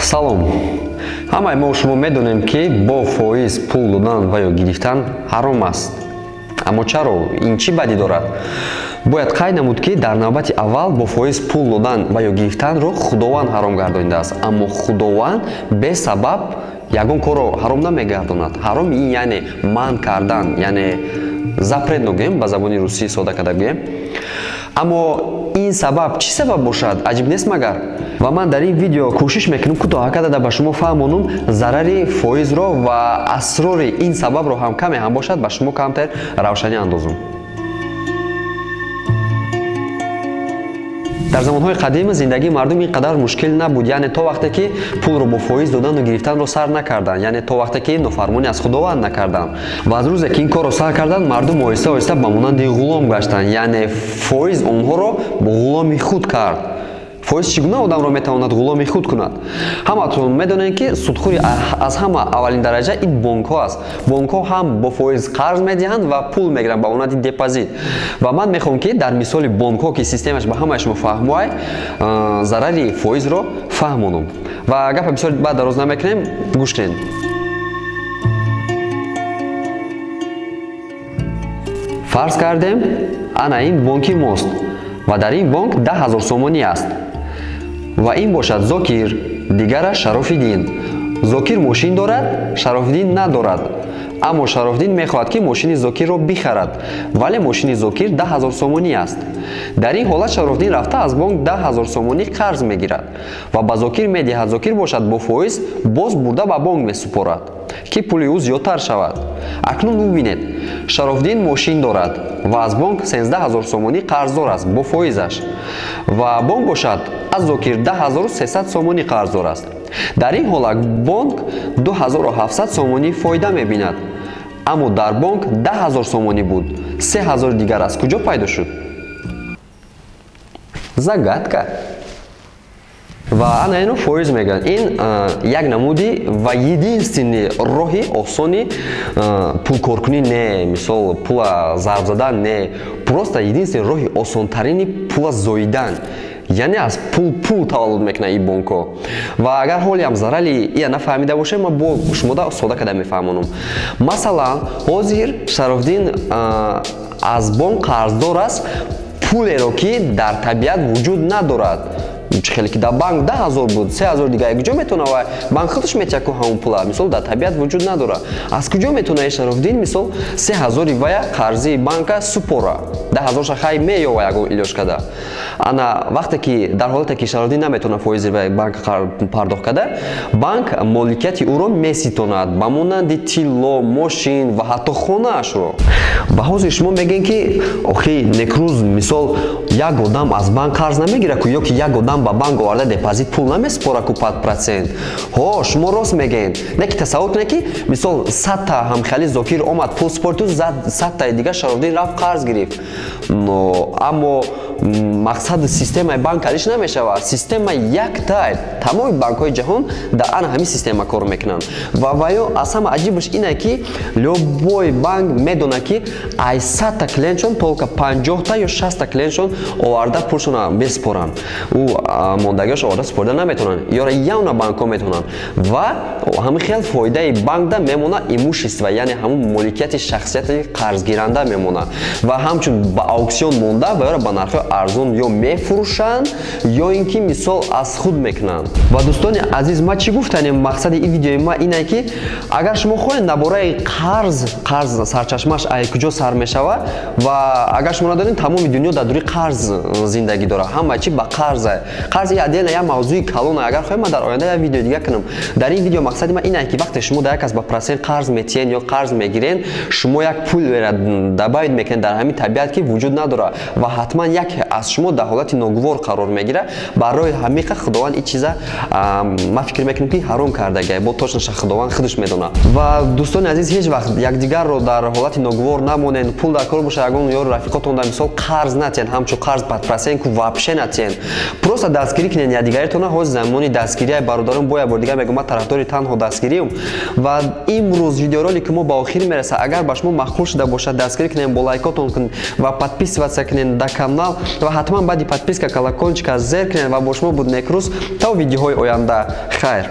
Салом. Ҳамаи мо шумо медонем, ки бо фоиз пул додан ва ё гирифтан ҳаром аст. Аммо чаро? Ин чӣ бадӣ дорад? Бояд қайд намуд, ки дар навбати аввал бо фоиз пул додан ва ё гирифтанро Худованд ҳаром гардонидааст. Аммо Худованд бесабаб ягон корро ҳаром намегардонад. Ҳаром ин яъне манъ кардан, яъне запрет ногӯем, ба забони русӣ сода карда гӯем. Аммо ин сабаб чӣ сабаб бошад? Аҷиб нест магар? Ва ман дар ин видео кӯшиш мекунам кӯтоҳ карда ба шумо фаҳмонам зарари фоизро ва асрори ин сабабро ҳам каме ҳам бошад ба шумо камтар равшанӣ андозам. Дар замонҳои қадим зиндагии мардум ин қадар мушкил набуд, яъне то вақте ки пулро бо фоиз додану гирифтанро сар накарданд, яъне то вақте ки нофармонӣ аз Худованд накарданд. Ва аз рӯзе ки ин корро сар карданд, мардум оҳиста оҳиста ба монанди ғулом гаштанд, яъне фоиз онҳоро ғуломи худ кард. Фоиз чӣ гуна одамро метавонад ғуломи худ кунад? Ҳаматон медонед, ки судхӯри аз ҳама аввалин дараҷа ин бонкҳо аст. Бонкҳо ҳам бо фоиз қарз медиҳанд ва пул мегиранд ба монанди депозит. Ва ман мехоҳам, ки дар мисоли бонкҳо, ки системаш ба ҳамаи шумо фаҳмоай, зарари фоизро фаҳмонам. Ва гапа бисёр баъд дароз намекунем, гӯш кунед. Фарз кардем, ана ин бонки мост ва дар ин бонк 10 000 сомонӣ аст. Ва ин бошад Зокир, дигараш Шарофиддин. Зокир мошин дорад, Шарофиддин надорад. Аммо Шарофиддин мехоҳад, ки мошини Зокирро бихарад, вале мошини Зокир 10 000 сомонӣ аст. Дар ин ҳолат Шарофиддин рафта аз бонк 10 000 сомонӣ қарз мегирад ва ба Зокир медиҳад. Зокир бошад бо фоиз боз бурда ба бонк месупорад, ки пули ӯ зиёдтар шавад. Акнун бубинед, Шарофиддин мошин дорад ва аз бонк 13 000 сомонӣ қарздор аст бо фоизаш, ва бонк бошад аз Зокир 10 300 сомонӣ қарздор аст. Дар ин ҳолат бонк 2700 сомонӣ фоида мебинад. Аммо дар бонк 10 000 сомонӣ буд, 3000 дигар аз куҷо пайдо шуд? Загадка. Ва ана ино фоиз мегӯянд. Ин як намуди ва единственный роҳи осони пулкоркунӣ не, мисол пула зарб задан не, просто единственный роҳи осонтарини пула зоидан. Яъне аз пул пул таваллуд мекунад ин бонкҳо. Ва агар ҳолиам зарари ия нафаҳмида бошем, ман бо шумода сода карда мефаҳмонам. Масалан, ҳозир Шарофиддин аз бонк қарздор аст пулеро, ки дар табиат вуҷуд надорад. Чӣ хеле ки дар банк 10 000 буд, 3000 дигар куҷо метавона? Ва банк худаш метиҳад ку ҳамон пула, мисол дар табиат вуҷуд надорад. Аз куҷо метавона Шарофиддин мисол 3000 вая қарзи банка супора? 10 000-ша хай меёва ягон илоҷ карда. Ана вақте ки дар ҳолате ки Шарофиддин наметавона фоизи вая банк пардохт карда, банк моликияти ӯро меситонад ба монанди тилло, мошин ва ҳатто хонаашро. Ва ҳозир шумо мегӯед, ки охи некрӯз мисол як одам аз банк қарз намегирад ку, ё ки як одам ба банк оварда депозит пул намеспора ку под процент. Ҳо, шумо рост мегӯед. Не ки тасаввур кунед, ки мисол 100-та ҳамхали Зокир омад пул спориту, 100-таи дигар Шарофиддин рафт қарз гирифт. Но аммо мақсади системаи банк алиш намешавад. Система якта, тамоми банкҳои ҷаҳон дар ана ҳамин система кор мекунанд. Ва ваё аз ҳама аҷибаш ине, ки любой банк медонад, ки ай 100-та клиентшон только 50-та ё 60-та клиентшон оварда пулшона месупоранд. Ӯ мондагиаш оварда супорида наметавонанд. Ёра явно банкҳо метавонанд. Ва ҳамин хел фоидаи банкда мемонад имущество, яъне ҳамун моликияти шахсияти қарзгиранда мемонад. Ва ҳамчун ба ауксион монда ва ёра ба нархҳои арзон ё мефурӯшанд, ё ин ки мисол аз худ мекунанд. Ва дӯстони азиз, ман чӣ гуфтанем? Мақсади ин видеои ман ине, ки агар шумо хоҳед дар бораи қарз, қарз сарчашмааш ай куҷо сар мешавад, ва агар шумо надонед, тамоми дунё дар дури қарз зиндагӣ дорад, ҳама чӣ ба қарз. Қарз ин отдельно як мавзӯи калон, агар хоҳед, ман дар оянда як видеои дига кунам. Дар ин видео мақсади ман ине, ки вақте шумо дар як кас ба процент қарз метиҳед ё қарз мегиред, шумо як пулера добавить мекунед дар ҳамин табиат, ки вуҷуд надорад, ва ҳатман як аз шумо дар ҳолати ногувор қарор мегирад. Барои ҳамиқа Худованд ин чиза, ман фикр мекунам, ки ҳаром кардагай, бо точноша Худованд худаш медонад. Ва дӯстони азиз, ҳеҷ вақт якдигарро дар ҳолати ногувор намонед. Пул дар кор бошад, ягон ёру рафиқотон дар мисол қарз натиҳед, ҳамчун қарз под процент ку вообще натиҳед. Просто дастгирӣ кунед якдигаритона. Ҳозир замони дастгирияи бародарон, бо як бор дигар мегӯям, ман тарафдори танҳо дастгириам. Ва имрӯз видеоролики мо ба охир мерасад. Агар ба шумо маъқул шуда бошад, дастгирӣ кунед бо лайкотон кунед ва подписываться кунед дар канал. Ва ҳатман баъди подписка колокольчика зер кунед. Ва бо шумо буд Некрӯз. То видеоҳои оянда, хайр.